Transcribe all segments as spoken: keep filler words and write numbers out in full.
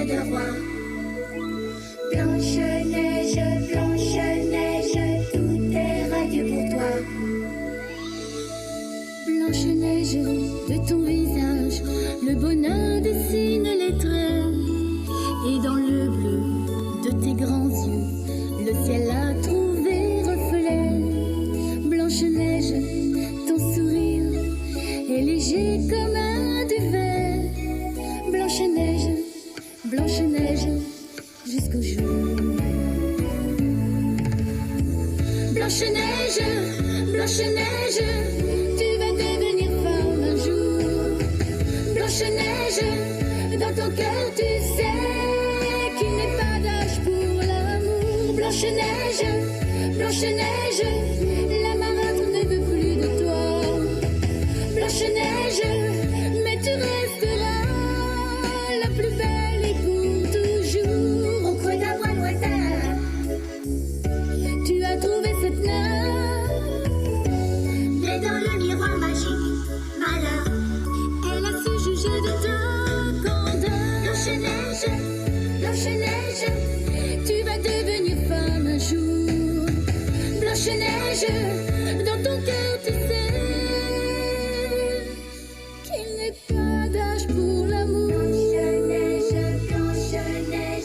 Le roi. Blanche-Neige, Blanche-Neige, tout est radieux pour toi. Blanche-Neige, de ton visage, le bonheur dessine les traits. Et dans le bleu de tes grands yeux, le ciel a trouvé reflet. Blanche-Neige, ton sourire est léger comme un duvet. Blanche-Neige, Blanche-Neige, jusqu'au jour. Blanche-Neige, Blanche-Neige, tu vas devenir femme un jour. Blanche-Neige, dans ton cœur tu sais qu'il n'est pas d'âge pour l'amour. Blanche-Neige, Blanche-Neige, la marâtre ne veut plus de toi. Blanche-Neige, mais tu resteras la plus belle et pour toujours. Au creux d'un bois lointain, tu as trouvé cette nymphe. Mais dans le miroir magique, malheur, elle a su juger de ta candeur. Blanche-Neige, Blanche-Neige, tu vas devenir femme un jour. Blanche-Neige, dans ton cœur tu sais qu'il n'est pas d'âge pour l'amour.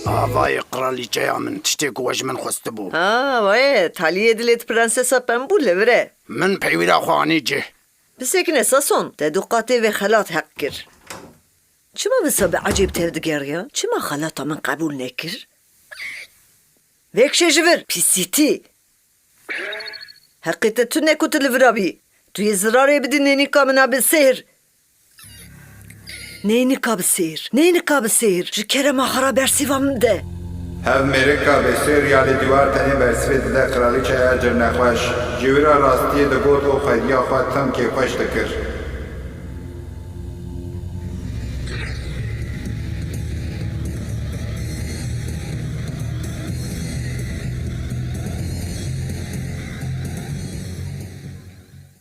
Avayê qiralîçeya min, tiştê ku we ji min xwestibû. Ha, wê, taliyê dilê di prensesa pembû li vir e. Min peywîra xwe anî cih. Bisekine Sason, te du qatê vê xelat heq kir. Çima wisa bi ecêb tev digeriya? Çima xelata min qebûl nekir? Vêkşe ji vir, pîsîtî! Heqê te tune ku tu li vira bî. Tu yê zirarê bidî nênîka min a bi sêr. Nênîka bi sêr, nênîka bi sêr. Ji kerema xwe re bersîva min de. Hev mêrika bêsêr ya li dîwar tenê bersivê dide qiralîçeya cil nexweş. Ji wî re rastiyê digot û xwediya xwe tim kêfxweş dikir.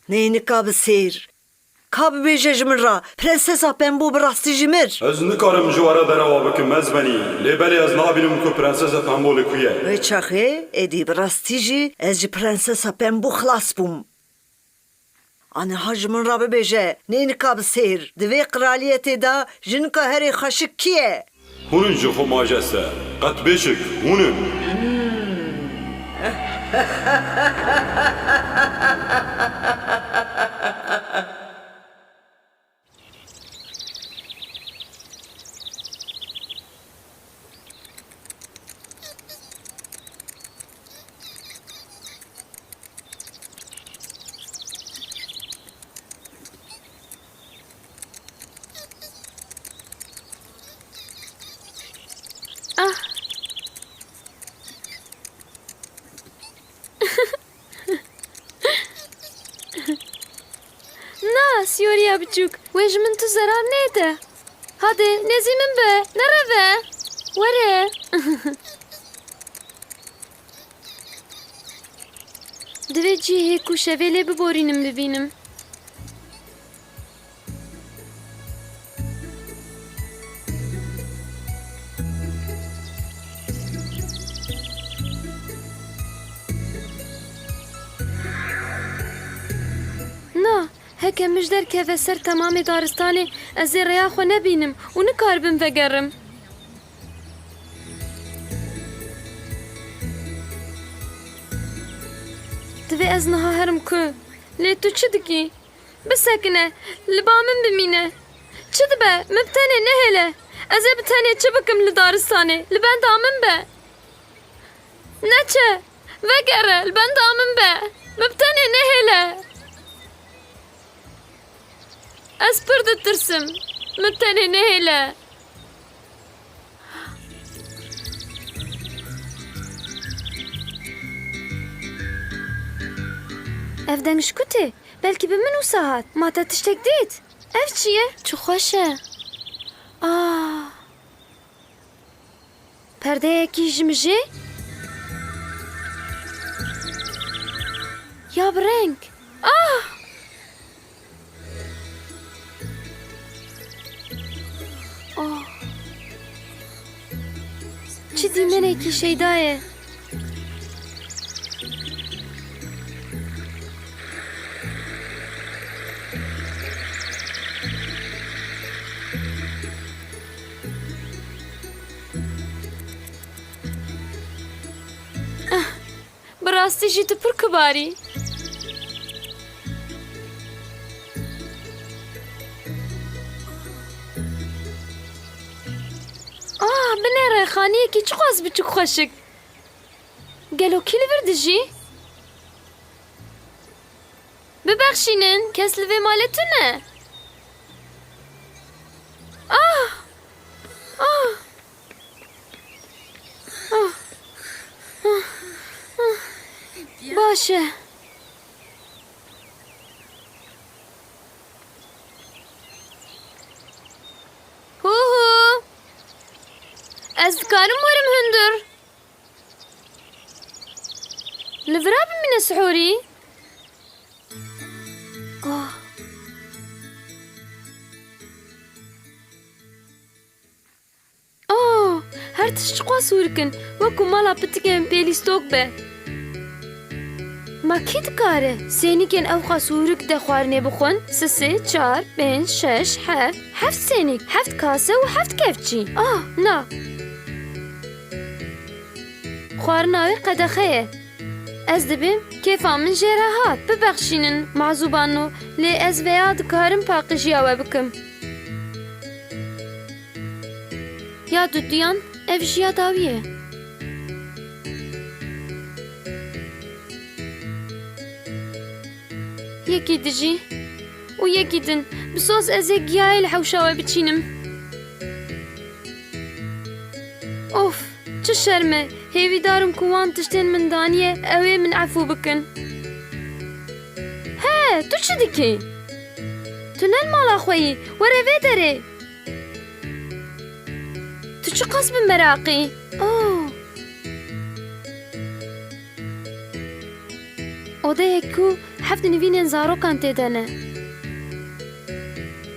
Nênika bi sêr. Ka bibêje ji min re, Prensesa Pembû bi rastî jî mir? Ez nikarim ji we re derewa bikim, ez benî. Lê belê ez nabînim ku Prensesa Pembû li ku ye. Wê çaxê, êdî bi rastî jî ez ji Prensesa Pembû xilas bûm. Aniha ji min re bibêje, nênika bi sêr, di vê qiraliyetê de jinika herê xweşik kî ye? Hûn in ji xwe majeste, qet bêşik, hûn in. Ah. Na, Siyoriya biçûk, wê ji min tu zerar nêde. Hadê, nêzî min be, nereve. Were. Divê cihê ku şevê lê biborînim bibînim. Na, heke mij derkeve ser temamê daristanê, ez ê rêya xwe nebînim û nikaribim vegerim. Divê ez niha herim ku? Lê tu çi dikî? Bisekine, li ba min bimîne. Çi dibe, min bi tenê nehêle. Ez ê bi tenê çi bikim li daristanê? Li benda min be. Neçe, vegere, li benda min be. Min bi tenê nehêle. Ez pir ditirsim. Min tenê nehêle. Ev deng ji ku tê? Belkî bi min wisa hat. Ma te tiştek dît? Ev çi ye? Çi xweş e. Ah. Perdeyekî ji mijê? Ya bi reng. Ah! Oh. Dîmenekî Şeyda ye. Ah, bi rastî jî tu pir kibar î. Ah, binêre, xaniyekî çiqas biçûk xweşik. Gelo kî li vir dijî? Bibexşînin, kes li vê malê tune. Ah! Ah! Ah! Ah! Ah! Baş e. Hu hu! Ez dikarim werim hundir? Li vira bimîne sihorî? Ah. Oh, her tişt çiqas hûrik in, wek ku mala pitikên pêlîstok be. Ma kî dikare sênîkên ewqas hûrik de xwarinê bixwin? Sisê, çar, pênc, şeş, heft, heft sênîk, heft kase û heft kevçî. Ah, na. Xwarina wê qedexe ye. Ez dibêm kêfa min jê re hat. Bibexşînin, mazûbano, lê ez veya dikarim paqijiya we bikim. Ya duduyan, ev jî ya dawî ye. Yekî dijî û yekî din. Bi soz ez ê giyayê li hewşa we biçînim. Of, çi şerm e. Hêvîdar im ku wan tiştên min daniye, ew ê min efû bikin. He, tu çi dikî? Tu ne li mala xwe yî, were vê derê. Tu çiqas bi meraqî. Oh. Odeyek ku heft nivînên zarokan tê de ne.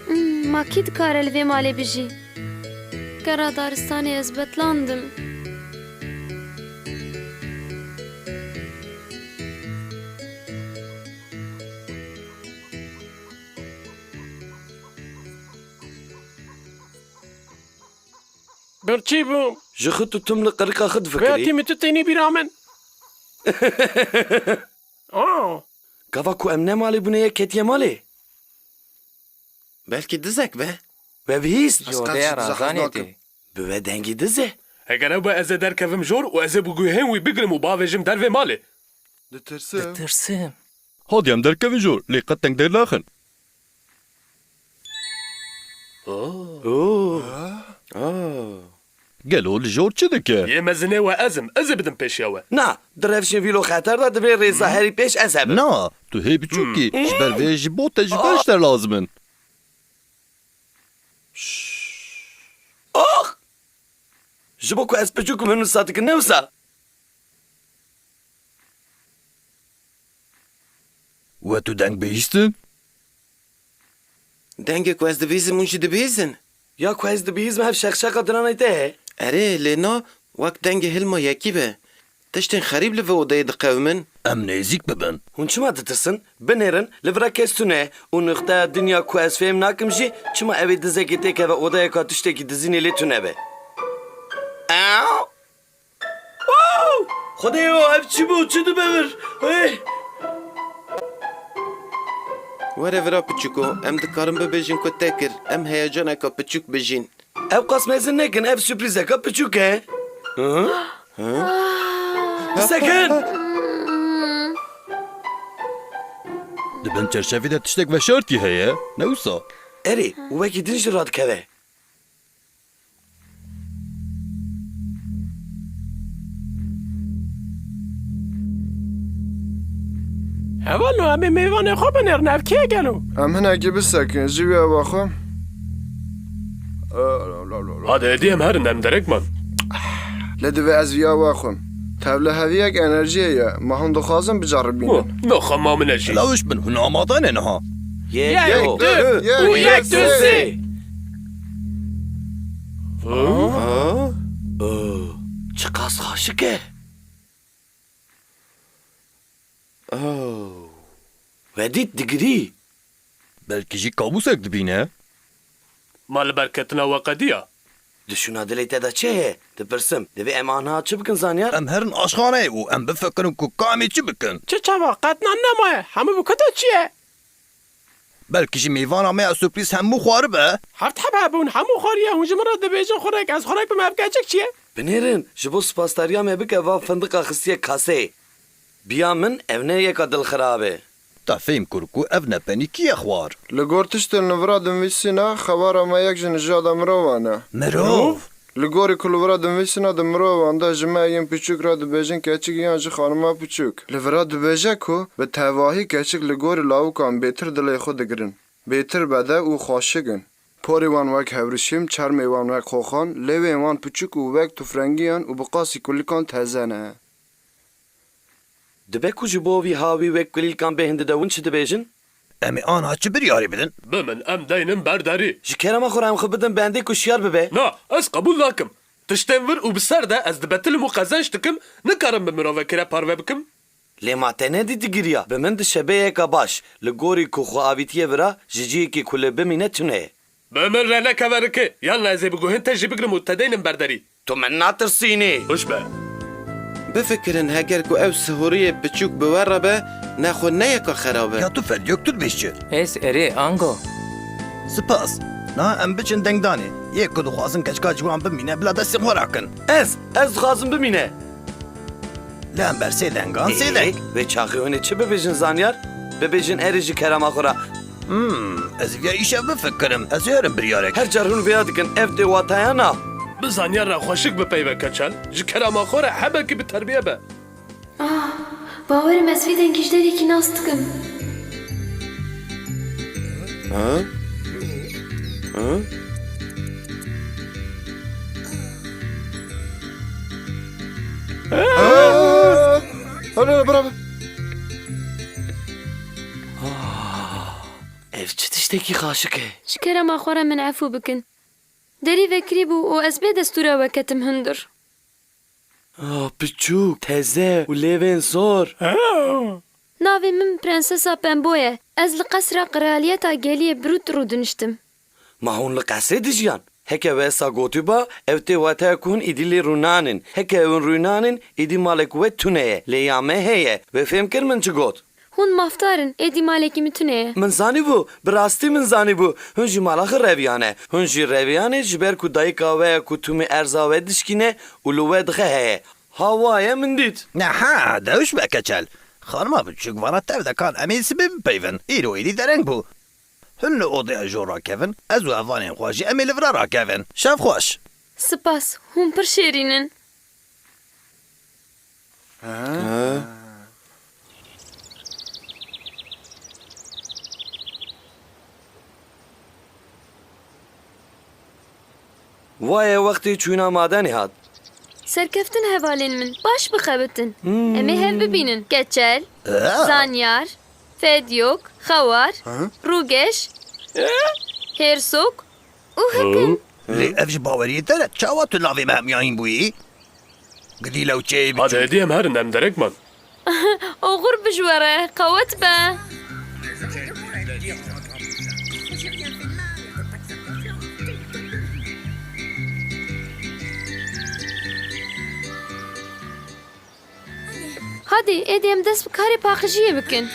Hmm, ma kî dikare li vê malê bijî? Gera daristanê ez betlandim. Birçî bû. Ji xwe tu tim li qirika xwe difikirî? Bertî min tu tênî bîra min. Oh. Gava ku em ne malê bûne ye ketiye malê. Belkî dizek be. We bihîst? Ez Yo, qet de ji ya dizek hez razanê nakim. Tê. Bi we dengî diz e. Heger ew be ez ê derkevim jor û ez ê bi guhên wî bigrim û bavêjim dervê malê. Ditirsim. Ditirsim. Hadi em derkevin jor, lê qet tengdêr naxin. Oh. Oh. Ah. Gelo li jor çi dike? Yê mezinê we ez im, ez ê bidim pêşiya we. Na, di rewşên vîlo xeter de divê rêza herî pêş ez hebim. Na, tu hê biçûk î, Hmm. Ji ber vê ji bo te ji ber ji te lazim in. Şşş. Oh! Ji bo ku ez piçûk im, hûn wisa dikin, ne wisa? We tu deng bihîstin? Dengê ku ez dibihîzim, hûn jî dibihîzin? Ya ku ez dibihîzim, ev şeqşeqa diranê te ye? Erê, lê na, wek dengê hilma yekî be. Tiştên xerîb li vê odeyê diqewimin. Em nêzîk bibin. Hûn çima ditirsin? Binêrin, li vira kes tune ye û nixteya dinya ku ez fêm nakim jî, çima ew ê dizekê têkeve odeyeka tiştekî dizînê lê tune be? Ew! Wow! Xwedê yo, ev çi bû? Çi dibe vir? Hey! Were vira piçûko, em dikarin bibêjin ku te kir, em heyecaneka piçûk bijîn. Ew qas mezin nekin, ev surprîzeka piçûk e. Hı? Hı? Bisekin! Di bin çerçevê de tiştek veşartî heye, ne wisa? Erê, û wekî din jî radikeve. Hevalno, em ê mêvanê xwe binêrin, ev kê gelo? Em hinekî bisekin, ji wî ava xwe. Hadi, êdî em herin, em derek man. Lê divê ez vî ava xwim. Tevliheviyek enerjiyê ye, ma hûn dixwazin biceribînin. Oh, naxwe ma min e jî. Lawş bin, hûn amade ne niha? Yek, du, û yek, du, sê. Ha? Oh, oh, çi Qas xaşik e. Oh. We dît digirî. Belkî jî kabûsek dibîne. Ma li ber ketina we qediya? Di şûna dilê te de çi heye? Dipirsim, divê em aniha çi bikin, Zanyar? Em herin aşxaneyê û em bifikirin ku ka em ê çi bikin. Çi çawa? Qet nan nemaye. Hemû bi kuta çi ye? Belkî jî mêvana me ya surprîz hemû xwaribe. Heft heb hebûn, hemû xwariye. Hûn ji min re dibêjin xurek, ez xurek bim, ev keçik çi ye? Binêrin, ji bo spasdariya me bike, va findiqa xistiye kaseyê. Biya min ev ne yeka dilxirab e. Te fêm kir ku ev ne penîkî ye xwar. Li gor tiştên li vira dinivîsîne, xewara me yek ji nijada mirovan e. Mirov? Li gorî ku li vira dinivîsîne, di mirovan de ji me yên piçûk re dibêjin keçik yan jî xanima piçûk. Li vira dibêje ku bi tevahî keçik li gorî lawikan bêtir dilê xwe digirin. Bêtir bede û xweşik in. Porê wan wek hewrişîm, çermê wan wek xoxan, lêwên wan piçûk û wek tufrengiyan û bi qasî kulikan teze ne. Dibe ku ji bo vî hawî wek kulîlkan bêhn dide, hûn çi dibêjin? Em ê aniha çi biryarî bidin? Bi min, em deynin ber derî. Ji kerema xwe re em xwe bidin bendê ku şiyar bibe. Na, ez qebûl nakim. Tiştên vir û bi ser de ez dibetilim û qezenc dikim, nikarim bi mirovekî re parve bikim. Lê ma te nedî digiriya? Bi min di şebeyeka baş, li gorî ku xwe avîtiye vira, ji cihekî ku lê bimîne tune ye. Bi min re nekeve rikê, yan na ez ê bi guhên te jî bigrim û te deynim ber derî. Tu min natirsînî. Biş be. Bifikirin, heger ku ew sihoriyê piçûk bi we re be, nexwe ne yeka xerab e. Ya tu Fedyo, tu dibêj çi? Ez erê, ango. Spas. Na em biçin dengdanê. Yê ku dixwazin keçika ciwan bimîne, bila destê xwe rakin. Ez, ez dixwazim bimîne. Li hember sê dengan sê deng. Ê, wê çaxê hûn ê çi bibêjin, Zanyar? Bibêjin erê ji kerema xwe re. Hmm, ez vêya îşev bifikirim. Ez ê herim biryarek. Her car hûn vêya dikin, ev tê wataya na. Bi Zanyar re xweşik bipeyve, Keçel. Ji kerema xwe re hebekî bi terbiye be. Ah, bawerim ez vê dengî ji derîkî nas dikim. Ha? Ha? Aa! Alo, bravo. Ah, ev çi tiştekî xaşik e? Ji kerema xwe re min efû bikin. Derî vekirî bû û ez bê destûra we ketim hundir. Ah, piçûk, teze û lêvên sor. Navê min Prensesa Pembo ye. Ez li qesra Qiraliyeta Geliyê Brût rûdiniştim. Ma hûn li qesrê dijiyan? Heke wesa gotîba, ev tê wateya ku hûn îdî lê rûnanin. Heke hûn rûnanin, îdî malek we tune ye. Lê ya me heye. Wê fêm kir min çi got? Hûn mafdar in, êdî malekî min tune ye. Min zanîbû, bi rastî min zanîbû. Hûn jî mala xwe reviyane. Hûn jî reviyane ji ber ku dayika we ye ku tûmî erza we dişkîne û li we dixe heye. Ha wa ye min dît. Neha, dewş be Keçel. Xanima biçûk vana tev de kan em ê sibê bipeyvin. Îro êdî dereng bû. Hûn li odeya jor rakevin, ez û hevalên xwe jî em ê li vira rakevin. Şev xweş. Spas, hûn pir şêrîn in. Ha? Wa ye wextê çûna madenê hat. Serkeftin hevalên min, baş bixebitin. Hmm. Em ê hev bibînin. Keçel, Aa. Zanyar, Fedyok, Xewar, Ha? Rûgeş, Hêrsok û Hekin. Lê ev ji baweriyê dere, çawa tu navê me hemiyayîn bûyî? Gidî lewçeyê Hadi biçûk. Hêdî em herin, em derek man. Oxir bi ji we re, qewet be. Hadi, êdî em dest bi karê paqijiyê bikin.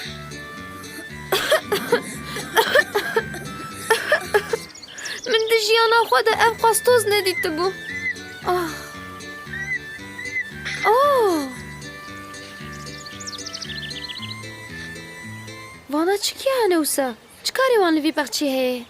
Min di jiyana xwe de ev qas toz nedîtibû. Ah. Oh. Vana çi kî hene wisa? Çi karê wan li vî baxçê heye?